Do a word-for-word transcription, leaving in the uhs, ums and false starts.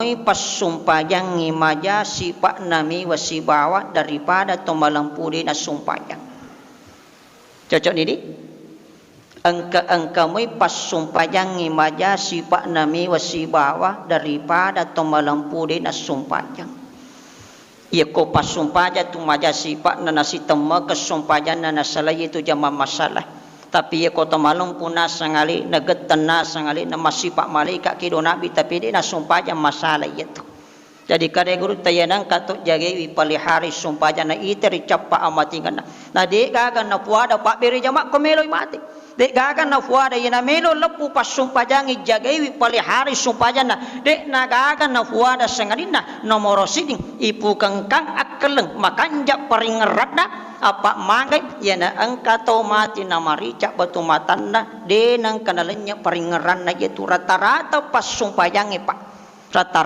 moi passumpajangngi maja sipa'na miwa sibawa daripada to malempu de' nassumpajang. Cocok ni, di? Engka-engka moi passumpajangngi maja sipa'na miwa sibawa daripada to malempu de' nassumpajang. Iyako passumpajang tu maja sipa'na nasitemmekeng sumpajanna nasalai tu jama masalah. Tapi iyako to malempu nasang ale, nagetteng nasang ale, namasipa malaika kedo nabi, tapi de' nasumpajang masalah iyatu. Jadi kada guru tayana engka to jagaiwi palihari sumpajanna ite ricappa amatingenna. Na de' gaga nafuada pabbere jama ko meloi mate. De' gaga nafuada iyana melo leppu passumpajangngi jagaiwi palihari sumpajanna. De' nagaga nafuada sangadinna nomoro sidding ipukengkang akkeleng makanja paringngeranna apa magai iyana engka to mate namarica batu matanna de' nengka nalennye paringngeranna iyatu rata-rata passumpajangngi pa. Rata-rata